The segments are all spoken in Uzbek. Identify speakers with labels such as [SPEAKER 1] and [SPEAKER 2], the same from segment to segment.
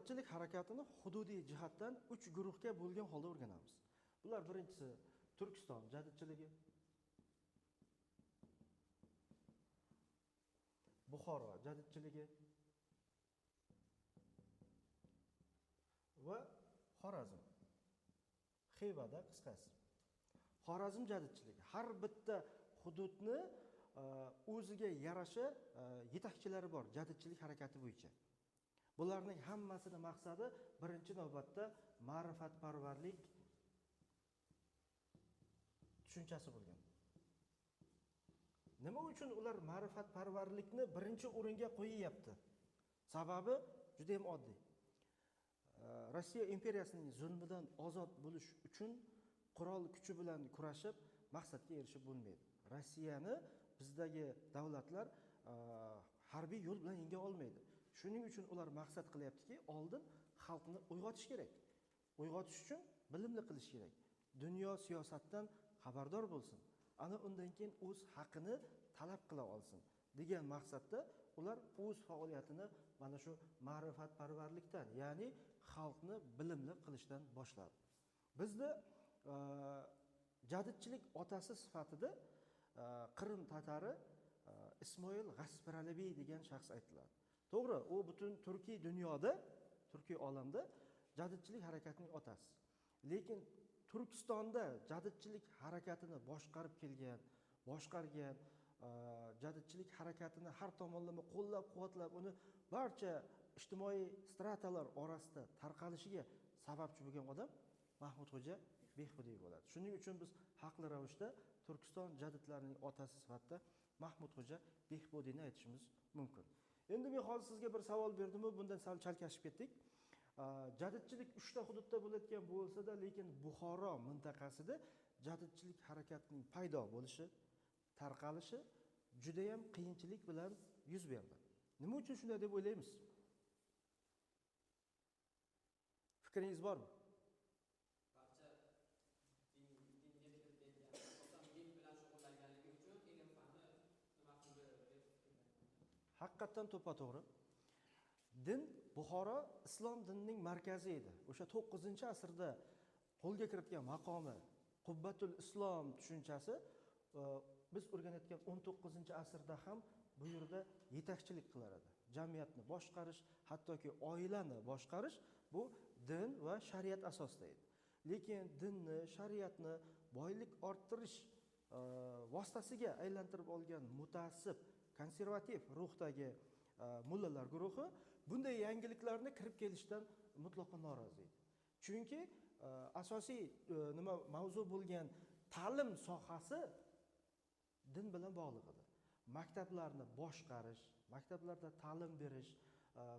[SPEAKER 1] Jadidchilik harakatini hududiy jihatdan 3 guruhga bo'lgan holda o'rganamiz. Bular birinchisi Turkiston jadidchiligi, Buxoro jadidchiligi va Xorazm. Xivada qisqasi. Xorazm jadidchiligi har bitta hududni o'ziga yarasha yetakchilari bor jadidchilik harakati bo'yicha. Bularning hammasini maqsadi birinchi navbatda ma'rifatparvarlik tushunchasi bo'lgan. Nima uchun ular ma'rifatparvarlikni birinchi o'ringa qo'yyapti? Sababi juda ham oddiy. Rossiya imperiyasining zulmidan ozod bo'lish uchun qurol kuchi bilan kurashib maqsadga erishib bo'lmaydi. Rossiyani bizdagi davlatlar harbiy yo'l bilan yenga olmaydi. Shuning uchun ular maqsad qilyaptiki, oldin xalqni uyg'otish kerak. Uyg'otish uchun bilimli qilish kerak. Dunyo siyosatdan xabardor bo'lsin. Ana undan keyin o'z haqini talab qila olsin degan maqsadda ular o'z faoliyatini mana shu ma'rifatparvarlikdan, ya'ni xalqni bilimli qilishdan boshladi. Bizda jadidchilik otasi sifatida Qrim tatari Ismoil G'aspiralibiy degan shaxs aytiladi. To'g'ri, u butun turkiy dunyoda, turkiy olamda jadidchilik harakatining otasi. Lekin Turkistonda jadidchilik harakatini boshqarib kelgan, boshqargan, jadidchilik harakatini har tomonlama qo'llab-quvvatlab, uni barcha ijtimoiy stratalar orasida tarqalishiga sababchi bo'lgan odam Mahmudxo'ja Behbudiy bo'ladi. Shuning uchun biz haqli ravishda Turkiston jadidlarining otasi sifatida Mahmudxo'ja Behbudiyni aytishimiz mumkin. Endi men hozir sizga bir savol berdim-u, bundan sal chalkashib ketdik. Jadidchilik 3 ta hududda bo'layotgan bo'lsa-da, lekin Buxoro mintaqasida jadidchilik harakatining paydo bo'lishi, tarqalishi juda ham qiyinchilik bilan yuz berdi. Nima uchun shunday deb o'ylaymiz? Fikringiz bormi?
[SPEAKER 2] Barcha dinga kirib ketgan, asosan din bilan shug'ullanganligi uchun ilm fanni nima qildi deb fikrlayman.
[SPEAKER 1] Haqiqatan to'ppa-to'g'ri. Din Buxoro islom dinining markazi edi. O'sha 9-asrda qo'lga kiritgan maqomi Qubbatul Islom tushunchasi biz o'rganayotgan 19-asrda ham bu yerda yetakchilik qilar edi. Jamiyatni boshqarish, hattoki oilani boshqarish bu din va shariat asosida edi. Lekin dinni, shariatni boylik orttirish vositasiga aylantirib olgan mutaassib, konservativ ruhdagi mullalar guruhi bunday yangiliklarni kirib kelishdan mutlaqo norozi edi. Chunki asosiy nima mavzu bo'lgan ta'lim sohasi din bilan bog'liq edi. Maktablarni boshqarish, maktablarda ta'lim berish,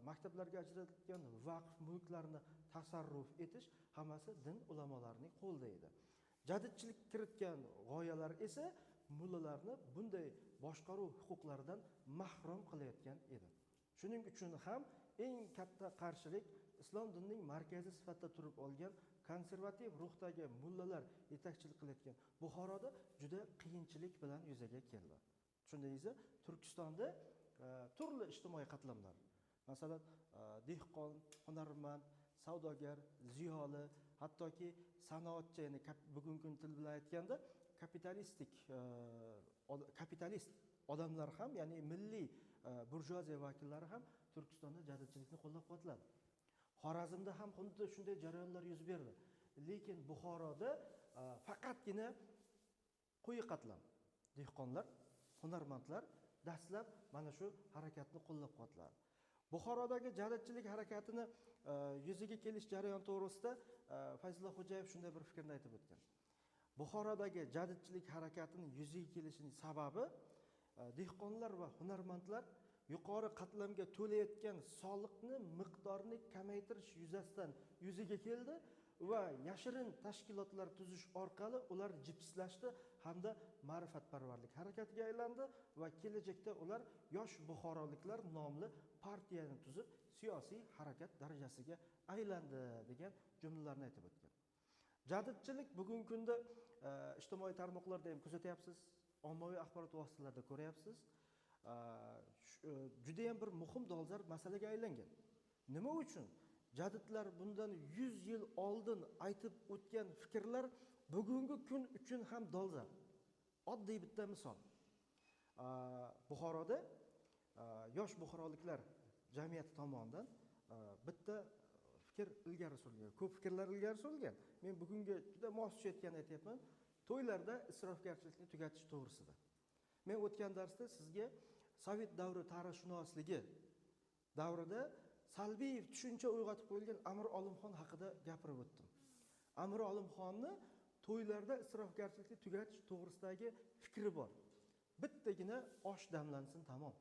[SPEAKER 1] maktablarga ajratilgan vaqf mulklarni tasarruf etish hammasi din ulamolarining qo'lida edi. Jadidchilik kiritgan g'oyalar esa mullalarni bunday boshqaruv huquqlaridan mahrum qilayotgan edi. Shuning uchun ham eng katta qarshilik islom dinining markazi sifatida turib olgan konservativ ruhdagi mullalar yetakchilik qilayotgan Buxoroda juda qiyinchilik bilan yuzaga keldi. Tushundingizmi? Turkistonda turli ijtimoiy qatlamlar, masalan, dehqon, hunarmand, savdogar, ziyoli, hattoki sanoatchi, ya'ni bugungi kun til bilan aytganda kapitalistik kapitalist odamlar ham, ya'ni milliy burjuaziya vakillari ham Turkistonda jadidchilikni qo'llab-quvvatladi. Xorazmda ham xuddi shunday jarayonlar yuz berdi. Lekin Buxoroda faqatgina quyi qatlam, dehqonlar, hunarmandlar dastlab mana shu harakatni qo'llab-quvvatladi. Buxorodagi jadidchilik harakatini yuzaga kelish jarayoni to'g'risida Fayzulla Xo'jayev shunday bir fikrni aytib o'tgan. Buxorodagi jadidchilik harakatining yuzaga kelishining sababi dehqonlar va hunarmandlar yuqori qatlamga to'layotgan soliqni miqdorini kamaytirish yuzasidan yuzaga keldi va yashirin tashkilotlar tuzish orqali ular jipslashdi hamda ma'rifatparvarlik harakatiga aylandi va kelajakda ular Yosh Buxoroliklar nomli partiyani tuzib siyosiy harakat darajasiga aylandi degan jumlalarni aytib o'tgan. Jadidchilik bugungi kunda ijtimoiy tarmoqlarda ham kuzatyapsiz, ommaviy axborot vositalarida ko'ryapsiz. Juda ham bir muhim dolzarb masalaga aylangan. Nima uchun? Jadidlar bundan 100 yil oldin aytib o'tgan fikrlar bugungi kun uchun ham dolzarb. Oddiy bitta misol. Buxoroda yosh buxoroliklar jamiyati tomonidan bitta fikr ilgari surilgan. Ko'p fikrlar ilgari surilgan. Men bugungi juda mos tushayotganini aytyapman. To'ylarda isrofgarchilikni tugatish to'g'risida. Men o'tgan darsda sizga Sovet davri tarixshunosligi davrida salbiy tushuncha uyg'otib qo'yilgan Amir Olimxon haqida gapirib o'tdim. Amir Olimxonni to'ylarda isrofgarchilikni tugatish to'g'risidagi fikri bor. Bittagina osh damlansin, tamom.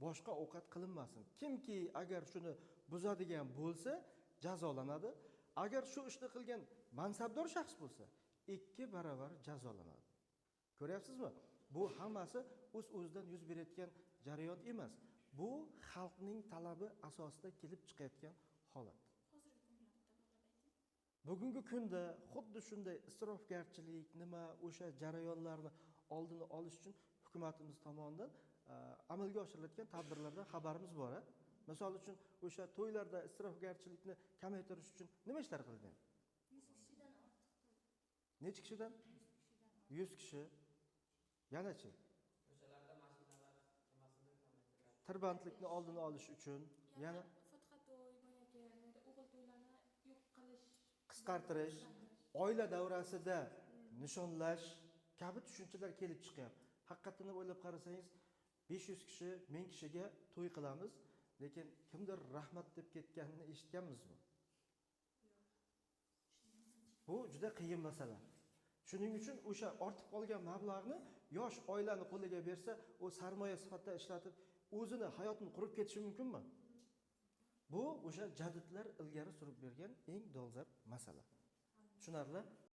[SPEAKER 1] Boshqa ovqat qilinmasin. Kimki agar shuni buzadigan bo'lsa, jazolanadi. Agar shu ishni qilgan mansabdor shaxs bo'lsa, 2 barobar jazolanadi. Ko'ryapsizmi? Bu hammasi o'z-o'zidan yuz berayotgan jarayon emas. Bu xalqning talabi asosida kelib chiqayotgan holat. Bugungi kunda xuddi shunday isrofgarchilik, nima o'sha jarayonlarni oldini olish uchun hukumatimiz tomonidan amalga oshirilayotgan tadbirlardan xabarimiz bor. Misol uchun, o'sha to'ylarda isrofgarchilikni kamaytirish uchun nima ishlar qilingan?
[SPEAKER 3] 100 kishidan ortiq to'y.
[SPEAKER 1] Necha kishidan? 100 kishi. Yanachi?
[SPEAKER 2] Ko'chalarda mashinalar nimasini kamaytirish.
[SPEAKER 1] Tirbandlikni oldini olish uchun yana
[SPEAKER 4] fotiha to'y, boyagi o'g'il to'ylarni yo'q qilish,
[SPEAKER 1] qisqartirish, oila davrasida nishonlash kabi tushunchalar kelib chiqyapti. Haqiqatan o'ylab qarasangiz, 500 kishi, 1000 kishiga to'y qilamiz, lekin kimdir rahmat deb ketganini eshitganmizmi? Bu juda qiyin masala. Shuning uchun o'sha ortib qolgan mablag'ni yosh oilani qo'liga bersa, u sarmoya sifatida ishlatib, o'zini hayotini qurib ketishi mumkinmi? Bu o'sha jadidlar ilgari surib bergan eng dolzarb masala. Tushunarli?